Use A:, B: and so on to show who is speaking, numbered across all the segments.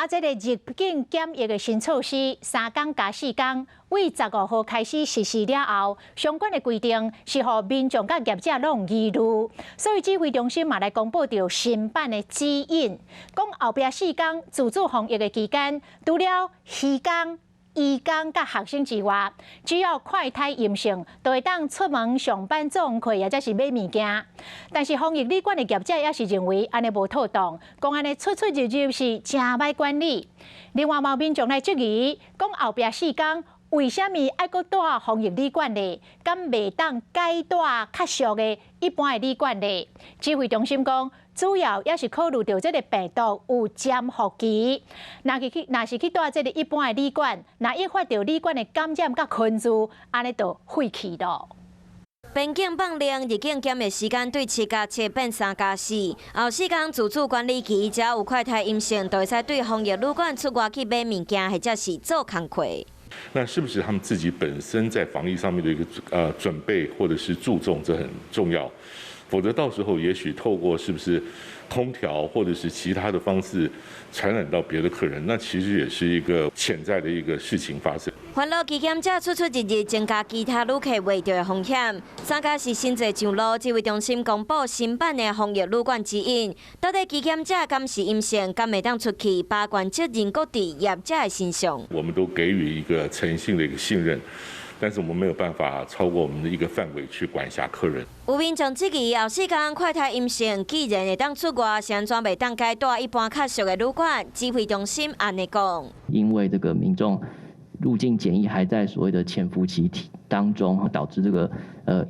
A: 啊，這个入境檢疫的新措施，3工加4工，對15號開始實施了後，相關的規定是予民眾佮業者攏有疑慮，所以指揮中心嘛來公布著新版的指引，講後壁四工自主防疫的期間，除了漁工、醫工佮學生之外，只要快篩陰性，就會當出門上班做工課，或者是買物件。但是防疫旅館的業者也是認為按呢無妥當，講按呢出出入入是誠歹管理。另外，嘛有民眾來質疑，講後壁四工為啥物愛閣蹛防疫旅館咧？敢袂當改蹛較俗的一般的旅館咧？指揮中心講，主要也是考慮著這个病毒有潛伏期，若是去蹛這个一般的旅館，若引發著旅館的感染佮群聚，按呢就廢去囉。
B: 邊境放令入境檢疫時間對7加7變3加4，後四工自主管理期，只要有快篩陰性，就會使對防疫旅館出外去買物件，或者是做工課。
C: 那是不是他們自己本身在防疫上面的一個準備，或者是注重，這很重要。否則到時候也許透過是不是空調或者是其他的方式傳染到別的客人，那其實也是一個潛在的一個事情發生。
B: 煩惱機檢者出出入入，增加其他旅客罹著的風險。3加4新制上路，指揮中心公布新版的防疫旅館指引，到底機檢者敢是陰性，敢會當出去，把關責任閣佇業者的身上。
C: 我們都給予一個誠信的一個信任。但是我們沒有辦法超過我們的一個範圍去管轄客人。
B: 有民眾質疑後四工快篩陰性，既然會當出外，是按怎袂當改蹛一般較俗的旅館？指揮中心按呢講。
D: 因為這個民眾入境檢疫還在所謂的潛伏期當中，導致這個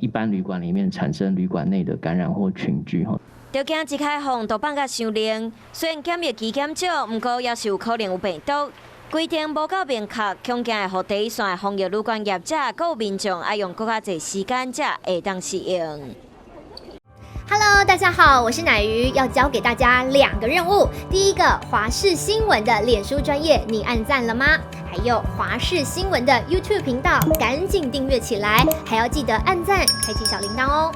D: 一般旅館裡面產生旅館內的感染或群聚。
B: 著驚一開放就放甲傷冷，雖然檢疫期減少，毋過猶是有可能有病毒。規定無夠明確，恐驚會予第一線防疫旅館業者、閣有民眾愛用閣較濟時間才會當適應。
E: Hello，大家好，我是乃瑜，要交給大家兩個任務。第一個，華視新聞的臉書專頁，你按讚了嗎？還有華視新聞的 YouTube 頻道，趕緊訂閱起來，還要記得按讚，開啟小鈴鐺哦。